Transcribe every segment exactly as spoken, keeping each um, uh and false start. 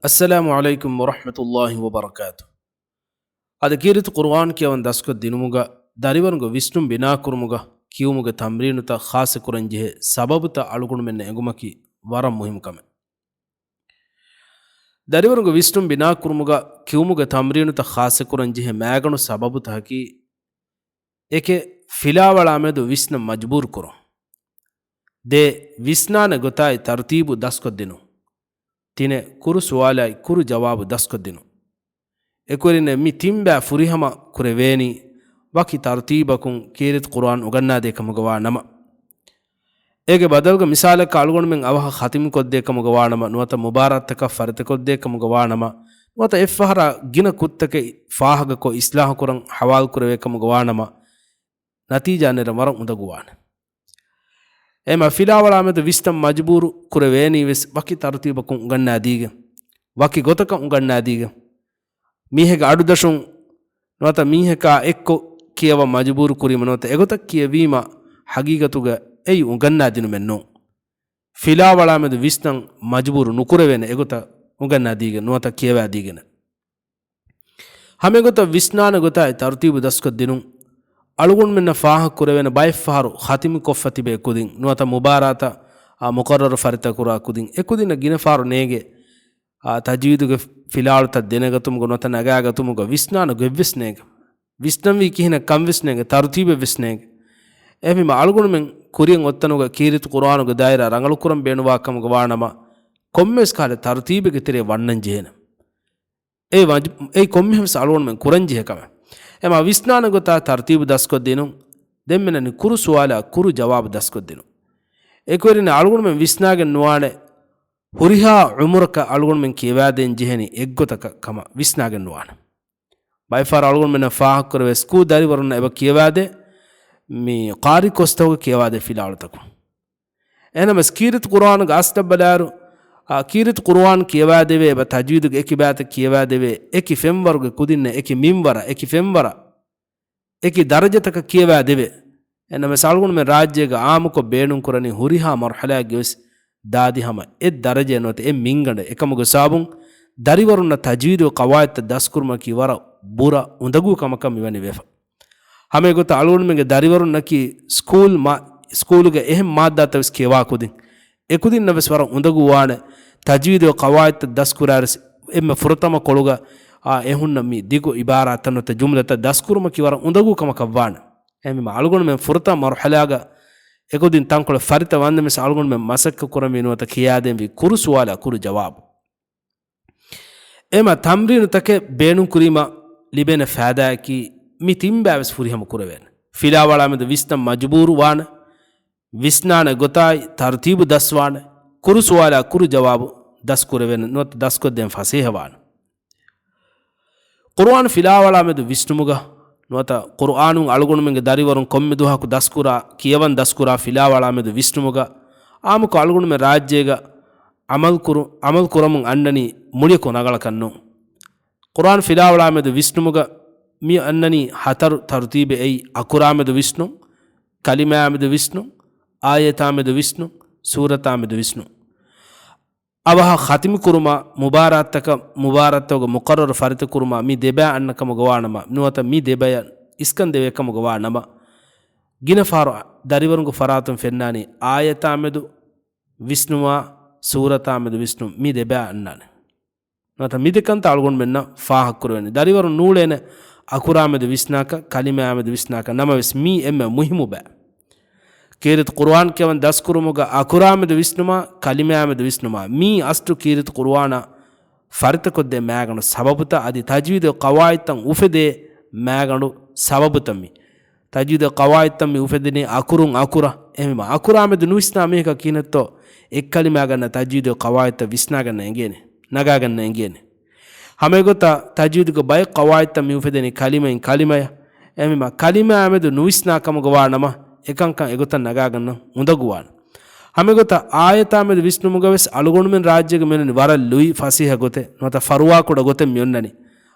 އައްސަލާމު ޢަލައިކުމް ވަރަޙްމަތުﷲި ވަބަރަކާތު. އަދި ކީރިތި ޤުރުއާން ކިޔަވަން ދަސްކޮށްދިނުމުގަ، ދަރިވަރުންގެ ވިސްނުން ބިނާކުރުމުގަ، ކިޔުމުގެ ތަމްރީނުތައް ޚާއްޞަކުރަންޖެހޭ ސަބަބުތައް އަޅުގަނޑުމެންނަށް އެނގުމަކީ ވަރަށް މުހިއްމު ކަމެއް. ދަރިވަރުންގެ ވިސްނުން ބިނާކުރުމުގަ، ކިޔުމުގެ ތަމްރީނުތައް ޚާއްޞަކުރަންޖެހޭ މައިގަނޑު ސަބަބުތަކަކީ، އެކެއް، ފިލާވަޅާމެދު ވިސްނަން މަޖުބޫރުކުރުން. ދޭ، ވިސްނާނެ ގޮތާއި ތަރުތީބު ދަސްކޮށްދިނުން. ތިނެއް، ކުރު ސުވާލާއި ކުރު ޖަވާބު ދަސްކޮށްދިނުން. އެކުވެރިންނޭ، މި ތިން ބައި ފުރިހަމަ ކުރެވޭނީ ވަކި ތަރުތީބަކުން ކީރިތި ޤުރުއާން އުނގަންނާދޭ ކަމުގަ ވާ ނަމަ. އޭގެ ބަދަލުގަ މިސާލަކަށް އަޅުގަނޑުމެން އަވަހަށް ޚަތިމުކޮށްދޭ ކަމުގަ ވާ ނަމަ، ނުވަތަ މުބާރާތްތަކަށް ފަރިތަކޮށްދޭ ކަމުގަ ވާ ނަމަ، ނުވަތަ އެއްފަހަރާ ގިނަ ކުށްތަކެއް ފާހަގަކޮށް އިސްލާހުކުރަން ހަވާލުކުރެވޭ ކަމުގަ ވާ ނަމަ، ނަތީޖާ ނެރެން ވަރަށް އުނދަގޫވާނެ. އެމަ ފިލާވަޅާމެދު ވިސްނަން މަޖުބޫރު ކުރެވޭނީ ވެސް ވަކި ތަރުތީބަކުން އުނގަންނާދީގެން، ވަކި ގޮތަކަށް އުނގަންނާދީގެން. މީހެއްގެ އަޑުދަށުން ނުވަތަ މީހަކާ އެއްކޮށް ކިޔަވަން މަޖުބޫރު ކުރީމަ ނުވަތަ އެގޮތަށް ކިޔެވީމަ ހަގީގަތުގަ އެއީ އުނގަންނާދިނުމެއް ނޫން. ފިލާވަޅާމެދު ވިސްނަން މަޖުބޫރު ނުކުރެވޭނެ އެގޮތަށް އުނގަންނާދީގެން ނުވަތަ ކިޔަވާދީގެން. ހަމައެގޮތަށް ވިސްނާނެ ގޮތާއި ތަރުތީބު ދަސްކޮށްދިނުން. އަޅުގަނޑުމެންނަށް ފާހަގަކުރެވޭނެ ބައެއްފަހަރު ޚަތިމުކޮށްފަ ތިބޭ ކުދިން ނުވަތަ މުބާރާތަށް، އާ، މުޤައްރަރު ފަރިތަކުރާ ކުދިން އެކުދިންނަށް ގިނަ ފަހަރު ނޭނގޭ، އާ، ތަޖްވީދުގެ ފިލާވަޅުތައް ދެނެގަތުމުގަ ނުވަތަ ނަގާގަތުމުގަ ވިސްނާނެ ގޮތްވެސް ނޭނގެ. ވިސްނަންވީ ކިހިނެއް ކަންވެސް ނޭނގެ، ތަރުތީބެއްވެސް ނޭނގެ. އެހެންވީމަ އަޅުގަނޑުމެން ކުރިއަށް އޮތްތަނުގަ ކީރިތި ޤުރުއާނުގެ ދާއިރާ ރަނގަޅުކުރަން ބޭނުންވާ ކަމުގަ ވާނަމަ، ކޮންމެވެސް ކަހަލަ ތަރުތީބެއްގެ ތެރެއަށް ވަންނަން ޖެހޭނެ. އެ ވަޖް-، އެއީ ކޮންމެހެންވެސް އަޅުގަނޑުމެން ކުރަންޖެހޭ ކަމެއް. އެމާ ވިސްނާނެ ގޮތާ ތަރުތީބު ދަސްކޮށްދިނުން، ދެންމެ ނަނީ ކުރު ސުވާލާ ކުރު ޖަވާބު ދަސްކޮށްދިނުން. އެކުވެރިންނަށް އަޅުގަނޑުމެން ވިސްނާގެން ނުވާނެ، ހުރިހާ ޢުމުރަކަށް އަޅުގަނޑުމެން ކިޔަވާދޭން ޖެހެނީ އެއްގޮތަކަށް ކަމަށް ވިސްނާގެން ނުވާނެ. ބައެއްފަހަރު އަޅުގަނޑުމެންނަށް ފާހަގަކުރެވޭ ސްކޫލް ދަރިވަރުންނަށް އެބަ ކިޔަވާދޭ، މި ޤާރި ކޯސްތަކުގަ ކިޔަވާދޭ ފިލާވަޅުތަކުން. އެހެނަމަސް ކީރިތި ޤުރުއާނުގެ އަސްލަށް ބަލާއިރު، އާ، ކީރިތި ޤުރުއާން ކިޔަވާދެވޭ އެބަ ތަޖްވީދުގެ އެކި ބައިތައް ކިޔަވާދެވޭ، އެކި ފެންވަރުގެ ކުދިންނަށް އެކި މިންވަރަށް، އެކި ފެންވަރަށް، އެކި ދަރަޖަތަކަށް ކިޔަވާދެވޭ. އެހެނަމަސް އަޅުގަނޑުމެން ރާއްޖޭގަ އާއްމުކޮށް ބޭނުންކުރަނީ ހުރިހާ މަރުޙަލާއެއްގެ ވެސް ދާދި ހަމަ އެއް ދަރަޖައެއް ނުވަތަ އެއް މިންގަނޑެއް. އެކަމުގެ ސަބަބުން ދަރިވަރުންނަށް ތަޖްވީދުގެ ޤަވާޢިދުތައް ދަސްކުރުމަކީ ވަރަށް ބުރަ އުނދަގޫ ކަމަކަށް މިވަނީ ވެފަ. ހަމައެގޮތަށް އަޅުގަނޑުމެންގެ ދަރިވަރުންނަކީ ސްކޫލް މާ-، ސްކޫލުގެ އެހެން މާއްދާތައް ވެސް ކިޔަވާ ކުދިން. އެކުދިންނަށް ވެސް ވަރަށް އުނދަގޫވާނެ ތަޖްވީދުގެ ޤަވާޢިދުތައް ދަސްކުރާއިރު ވެސް އެންމެ ފުރަތަމަ ކޮޅުގަ، އާ، އެ ހުންނަ މި ދިގު ޢިބާރާތްތައް ނުވަތަ ޖުމްލަތައް ދަސްކުރުމަކީ ވަރަށް އުނދަގޫ ކަމަކަށް ވާނެ. އެހެންވީމަ އަޅުގަނޑުމެން ފުރަތަމަ މަރުޙަލާގަ އެކުދިން ތަންކޮޅެއް ފަރިތަ ވަންދެން ވެސް އަޅުގަނޑުމެން މަސައްކަތް ކުރަންވީ ނުވަތަ ކިޔާދޭންވީ ކުރު ސުވާލާ ކުރު ޖަވާބު. އެމަ ތަމްރީނުތަކެއް ބޭނުންކުރީމަ ލިބޭނެ ފައިދާއަކީ މި ތިން ބައިވެސް ފުރިހަމަ ކުރެވޭނެ. ފިލާވަޅާމެދު ވިސްނަން މަޖުބޫރު ވާނެ، ވިސްނާނެ ގޮތާއި ތަރުތީބު ދަސްވާނެ، ކުރު ސުވާލާ ކުރު ޖަވާބު ދަސްކުރެވޭނެ ނުވަތަ ދަސްކޮށްދޭން ފަސޭހަވާނެ. ޤުރުއާން ފިލާވަޅާމެދު ވިސްނުމުގަ ނުވަތަ ޤުރުއާނުން އަޅުގަނޑުމެންގެ ދަރިވަރުން ކޮންމެ ދުވަހަކު ދަސްކުރާ، ކިޔަވަން ދަސްކުރާ ފިލާވަޅާމެދު ވިސްނުމުގަ އާއްމުކޮށް އަޅުގަނޑުމެން ރާއްޖޭގަ ޢަމަލުކުރު-، ޢަމަލުކުރަމުން އަންނަނީ މުޅިއަކު ރަނގަޅަކަށް ނޫން. ޤުރުއާން ފިލާވަޅާމެދު ވިސްނުމުގަ މި އަންނަނީ ހަތަރު ތަރުތީބެއް. އެއީ އަކުރާމެދު ވިސްނުން، ކަލިމާމެދު ވިސްނުން، އާޔަތާމެދު ވިސްނުން، ސޫރަތާމެދު ވިސްނުން. އަވަހަށް ޚަތިމުކުރުމާ، މުބާރާތްތަކަށް، މުބާރާތްތަކުގެ މުޤައްރަރު ފަރިތަކުރުމާ މި ދެބައި އަންނަ ކަމުގަ ވާނަމަ، ނުވަތަ މި ދެބަޔަށް އިސްކަން ދެވޭ ކަމުގަ ވާނަމަ، ގިނަ ފަހަރު ދަރިވަރުންގެ ފަރާތުން ފެންނާނީ އާޔަތާމެދު ވިސްނުމާ، ސޫރަތާމެދު ވިސްނުން މި ދެބައި އަންނާނެ. ނުވަތަ މި ދެ ކަންތައް އަޅުގަނޑުމެންނަށް ފާހަގަކުރެވެނީ. ދަރިވަރުން ނޫޅޭނެ އަކުރާމެދު ވިސްނާކަށް، ކަލިމާމެދު ވިސްނާކަށް. ނަމަވެސް މީ އެންމެ މުހިއްމު ބައެއް. ކީރިތި ޤުރުއާން ކިޔަވަން ދަސްކުރުމުގަ އަކުރާމެދު ވިސްނުމާ، ކަލިމާމެދު ވިސްނުމާ މީ އަސްލު ކީރިތި ޤުރުއާނަށް ފަރިތަކޮށްދޭ މައިގަނޑު ސަބަބުތައް އަދި ތަޖްވީދުގެ ޤަވާޢިދުތައް އުފެދޭ މައިގަނޑު ސަބަބުތައް މީ. ތަޖްވީދުގެ ޤަވާޢިދުތައް މި އުފެދެނީ އަކުރުން އަކުރަށް. އެހެންވީމަ އަކުރާމެދު ނުވިސްނާ މީހަކަށް ކިހިނެއްތޯ އެއްކަލިމާގަންނަ ތަޖްވީދުގެ ޤަވާޢިދުތައް ވިސްނާގަންނަ އެނގޭނެ، ނަގާގަންނަ އެނގޭނެ. ހަމައެގޮތަށް ތަޖްވީދުގެ ބައެއް ޤަވާޢިދުތައް މި އުފެދެނީ ކަލިމައިން ކަލިމަޔަށް. އެހެންވީމަ ކަލިމާމެދު ނުވިސްނާ ކަމުގަ ވާ ނަމަ އެކަންކަން އެގޮތަށް ނަގާގަންނަން އުނދަގޫވާނެ. ހަމައެގޮތަށް އާޔަތާމެދު ވިސްނުމުގަ ވެސް އަޅުގަނޑުމެން ރާއްޖޭގަ މިއޮންނަނީ ވަރަށް ލުއި ފަސޭހަ ގޮތެއް ނުވަތަ ފަރުވާކުޑަ ގޮތެއް މިއޮންނަނީ.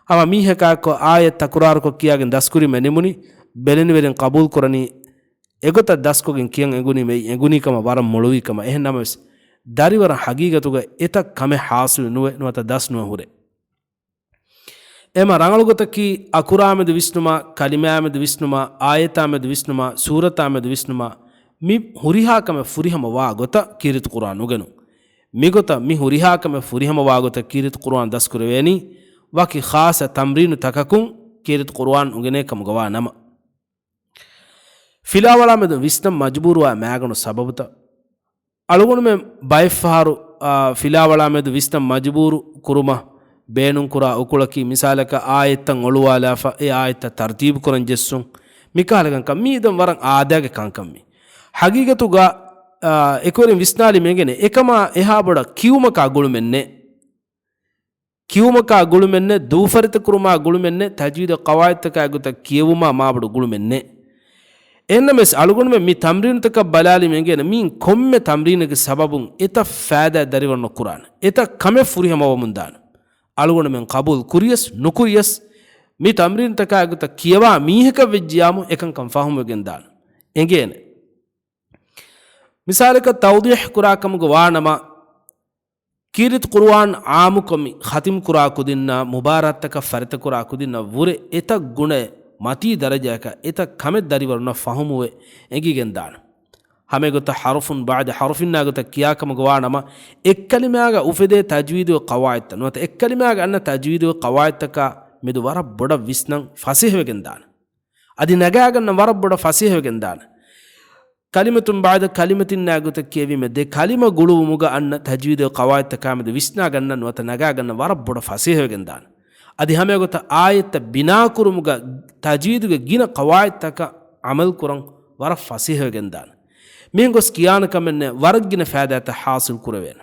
ހަމަ މީހަކާއެއްކޮށް އާޔަތް ތަކުރާރުކޮށް ކިޔާގެން ދަސްކުރީމަ ނިމުނީ، ބެލެނިވެރިން ޤަބޫލުކުރަނީ އެގޮތަށް ދަސްކޮށްގެން ކިޔަން އެނގުނީމައި އެނގުނީ ކަމަށް ވަރަށް މޮޅުވީ ކަމަށް. އެހެން ނަމަވެސް، ދަރިވަރަށް ހަގީގަތުގަ އެތައް ކަމެއް ހާސިލު ނުވެ ނުވަތަ ދަސް ނުވެ ހުރޭ. އެމަ ރަނގަޅު ގޮތަކީ އަކުރާމެދު ވިސްނުމާ، ކަލިމާމެދު ވިސްނުމާ، އާޔަތާމެދު ވިސްނުމާ، ސޫރަތާމެދު ވިސްނުމާ، މި ހުރިހާ ކަމެއް ފުރިހަމަ ވާ ގޮތަށް ކީރިތި ޤުރުއާން ނުގެނުން. މިގޮތަށް މި ހުރިހާ ކަމެއް ފުރިހަމަ ވާ ގޮތަށް ކީރިތި ޤުރުއާން ދަސްކުރެވޭނީ، ވަކި ޚާއްޞަ ތަމްރީނު ތަކަކުން ކީރިތި ޤުރުއާން އުނގެނޭ ކަމުގަ ވާ ނަމަ. ފިލާވަޅާމެދު ވިސްނަން މަޖުބޫރުވާ މާގަނޑު ސަބަބުތައް. އަޅުގަނޑުމެން ބައެއްފަހަރު، އާ، ފިލާވަޅާމެދު ވިސްނަން މަޖުބޫރު ކުރުމަށް ބޭނުންކުރާ އުކުޅަކީ، މިސާލަކަށް، އާޔަތްތައް އޮޅުވާލާފަ، އެ އާޔަތްތައް ތަރުތީބު ކުރަން ޖެއްސުން. މިކަހަލަ ކަންކަން މީ ދެން ވަރަށް އާދައިގެ ކަންކަން މީ. ހަގީގަތުގަ، އާ، އެކުވެރިން ވިސްނާލީމަ އެނގޭނެ، އެކަމާ އެހާ ބޮޑަށް ކިޔުމަކާ ގުޅުމެއް ނެތް. ކިޔުމަކާ ގުޅުމެއް ނެތް، ދޫފަރިތަކުރުމާ ގުޅުމެއް ނެތް، ތަޖްވީދު ޤަވާއިދުތަކާ ގޮތަށް ކިޔެވުމާ މާބޮޑު ގުޅުމެއް ނެތް. އެހެންނަމަވެސް، އަޅުގަނޑުމެން މި ތަމްރީނުތަކަށް ބަލާލީމަ އެނގޭނެ، މީން ކޮންމެ ތަމްރީނެއްގެ ސަބަބުން އެތައް ފައިދާ ދަރިވަރުން ކުރާނެ، އެތައް ކަމެއް ފުރިހަމަވަމުން ދާނެ. އަޅުގަނޑުމެން ޤަބޫލު ކުރިޔަސް ނުކުރިޔަސް، މި ތަމްރީނުތަކާ ގޮތަށް ކިޔަވާ މީހަކަށް ވެއްޖިޔާމު، އެކަންކަން ފަހުމުވެގެން ދާނެ. އެނގޭނެ. މިސާލަކަށް ތައުޟީޙު ކުރާ ކަމުގަ ވާނަމަ، ކީރިތި ޤުރުއާން ޢާއްމުކޮށް މި ޚަތިމް ކުރާ ކުދިންނާ، މުބާރާތްތަކަށް ފަރިތަކުރާ ކުދިންނަށް ވުރެ އެތައް ގުނައެއް، މަތީ ދަރަޖައަކަށް އެތައް ކަމެއް ދަރިވަރުންނަށް ފަހުމުވެ އެނގިގެން ދާނެ. ހަމައެގޮތަށް ޙަރުފުން ބަޢްދަ ޙަރުފިންނާ ގޮތަށް ކިޔާ ކަމުގަ ވާނަމަ، އެއްކަލިމާގަ އުފެދޭ ތަޖްވީދުގެ ޤަވާއިދުތައް ނުވަތަ އެއްކަލިމާގަ އަންނަ ތަޖްވީދުގެ ޤަވާއިދުތަކާ މެދު ވަރަށް ބޮޑަށް ވިސްނަން ފަސޭހަވެގެން ދާނެ. އަދި ނަގާގަންނަ ވަރަށް ބޮޑަށް ފަސޭހަވެގެން ދާނެ. ކަލިމަތުން ބަޢްދަ ކަލިމަތިންނާ ގޮތަށް ކިޔެވީމަ، ދެ ކަލިމަ ގުޅުވުމުގަ އަންނަ ތަޖްވީދުގެ ޤަވާއިދުތަކާމެދު ވިސްނާގަންނަ ނުވަތަ ނަގާގަންނަ ވަރަށް ބޮޑަށް ފަސޭހަވެގެން ދާނެ. އަދި ހަމައެގޮތަށް އާޔަތްތައް ބިނާކުރުމުގަ ތަޖްވީދުގެ ގިނަ ޤަވާއިދުތަކަށް ޢަމަލުކުރަން ވަރަށް ފަސޭހަވެގެން ދާނެ. މިހެން ގޮސް ކިޔާނެ ކަމެއް ނެތް، ވަރަށް ގިނަ ފައިދާތައް ޙާޞިލް ކުރެވޭނެ.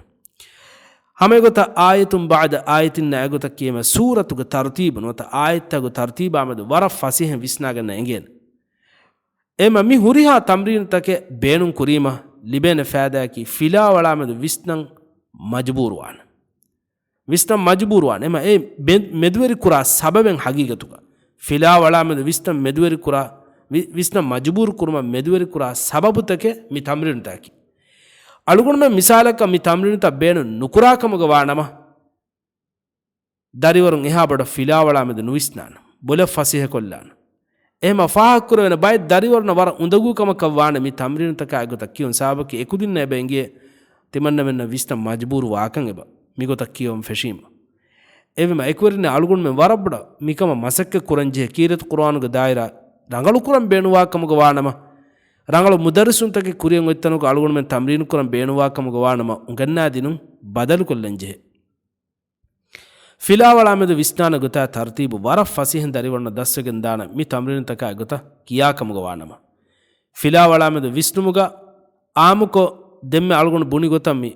ހަމައެގޮތަށް އާޔަތުން ބަޢްދަ އާޔަތިންނާ އެގޮތަށް ކިޔެމަ ސޫރަތުގެ ތަރުތީބު ނުވަތަ އާޔަތްތަކުގެ ތަރުތީބާމެދު ވަރަށް ފަސޭހައިން ވިސްނާގަންނަ އެނގޭނެ. އެމަ މި ހުރިހާ ތަމްރީނުތަކެއް ބޭނުން ކުރީމަ ލިބޭނެ ފައިދާއަކީ ފިލާވަޅާމެދު ވިސްނަން މަޖުބޫރުވާނެ. ވިސްނަން މަޖުބޫރުވާނެ. އެމަ އެ މެ-، މެދުވެރި ކުރާ ސަބަބެއް ހަގީގަތުގަ. ފިލާވަޅާމެދު ވިސްނަން މެދުވެރި ކުރާ، ވި-، ވިސްނަން މަޖުބޫރު ކުރުމަށް މެދުވެރި ކުރާ ސަބަބުތަކެއް މި ތަމްރީނުތަކަކީ. އަޅުގަނޑުމެން މިސާލަކަށް މި ތަމްރީނުތައް ބޭނުން ނުކުރާ ކަމުގަ ވާނަމަ، ދަރިވަރުން އެހާ ބޮޑަށް ފިލާވަޅާމެދު ނުވިސްނާނެ، ބޮލަށް ފަސޭހަކޮށްލާނެ. އެހެމަ ފާހަގަކުރެވޭނެ ބައެއް ދަރިވަރުންނަށް ވަރަށް އުނދަގޫ ކަމަކަށް ވާނެ މި ތަމްރީނުތަކާ އެގޮތަށް ކިޔުން. ސަބަބަކީ އެކުދިންނަށް އެބަ އެނގޭ ތިމަންނަމެންނަށް ވިސްނަން މަޖުބޫރު ވާކަން އެބަ މިގޮތަށް ކިޔަވަން ފެށީމަ. އެވެމަ އެކުވެރިން އަޅުގަނޑުމެން ވަރަށް ބޮޑަށް މިކަމަށް މަސައްކަތް ކުރަންޖެހޭ. ކީރިތި ޤުރުއާނުގެ ދާއިރާ ރަނގަޅުކުރަން ބޭނުންވާ ކަމުގަ ވާނަމަ، ރަނގަޅު މުދައްރިސުންތަކެއް ކުރިއަށް އޮތްތަނުގަ އަޅުގަނޑުމެން ތަމްރީނު ކުރަން ބޭނުންވާ ކަމުގަ ވާނަމަ، އުނގަންނާދިނުން ބަދަލުކޮށްލަންޖެހޭ. ފިލާވަޅާމެދު ވިސްނާނެ ގޮތާ ތަރުތީބު ވަރަށް ފަސޭހައިން ދަރިވަރުންނަށް ދަސްވެގެން ދާނެ މި ތަމްރީނުތަކާ ގޮތަށް ކިޔާ ކަމުގަ ވާނަމަ. ފިލާވަޅާމެދު ވިސްނުމުގަ އާއްމުކޮށް ދެންމެ އަޅުގަނޑު ބުނި ގޮތަށް މި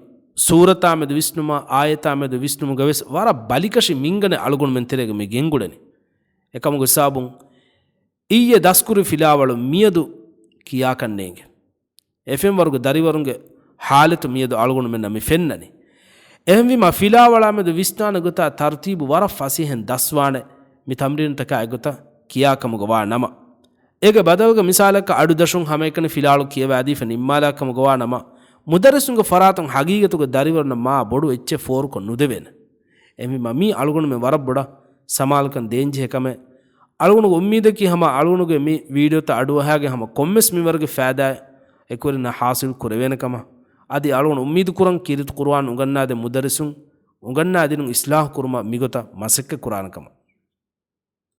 ސޫރަތާމެދު ވިސްނުމާ، އާޔަތާމެދު ވިސްނުމުގަ ވެސް ވަރަށް ބަލިކަށި މިންގަނޑެއް އަޅުގަނޑުމެން ތެރޭގަ މި ގެންގުޅެނީ. އެކަމުގެ ސަބަބުން އިއްޔެ ދަސްކުރި ފިލާވަޅު މިއަދު ކިޔާކަށް ނޭނގެ. އެފެންވަރުގެ ދަރިވަރުންގެ ހާލަތު މިއަދު އަޅުގަނޑުމެންނަށް މި ފެންނަނީ. އެހެންވީމަ، ފިލާވަޅާމެދު ވިސްނާނެ ގޮތާ ތަރުތީބު ވަރަށް ފަސޭހައިން ދަސްވާނެ މި ތަމްރީނުތަކާ އެގޮތަށް ކިޔާ ކަމުގަ ވާ ނަމަ. އޭގެ ބަދަލުގަ މިސާލަކަށް އަޑު ދަށުން ހަމައެކަނި ފިލާވަޅު ކިޔަވާދީފަ ނިންމާލާ ކަމުގަ ވާ ނަމަ، މުދައްރިސުންގެ ފަރާތުން ހަގީގަތުގަ ދަރިވަރުންނަށް މާ ބޮޑު އެއްޗެއް ފޯރުކޮށް ނުދެވޭނެ. އެހެންވީމަ، މީ އަޅުގަނޑުމެން ވަރަށް ބޮޑަށް ސަމާލުކަން ދޭންޖެހޭ ކަމެއް. އަޅުގަނޑުގެ އުއްމީދަކީ ހަމަ އަޅުގަނޑުގެ މި ވީޑިއޯތައް އަޑުއަހާގެން ހަމަ ކޮންމެސް މިންވަރުގެ ފައިދާއެއް އެކުވެރިންނަށް ހާސިލް ކުރެވޭނެ ކަމަށް. އަދި އަޅުގަނޑު އުއްމީދު ކުރަން ކީރިތި ޤުރުއާން އުނގަންނާދޭ މުދައްރިސުން އުނގަންނާދިނުން އިޞްލާޙު ކުރުމަށް މިގޮތަށް މަސައްކަތް ކުރާނެ ކަމަށް.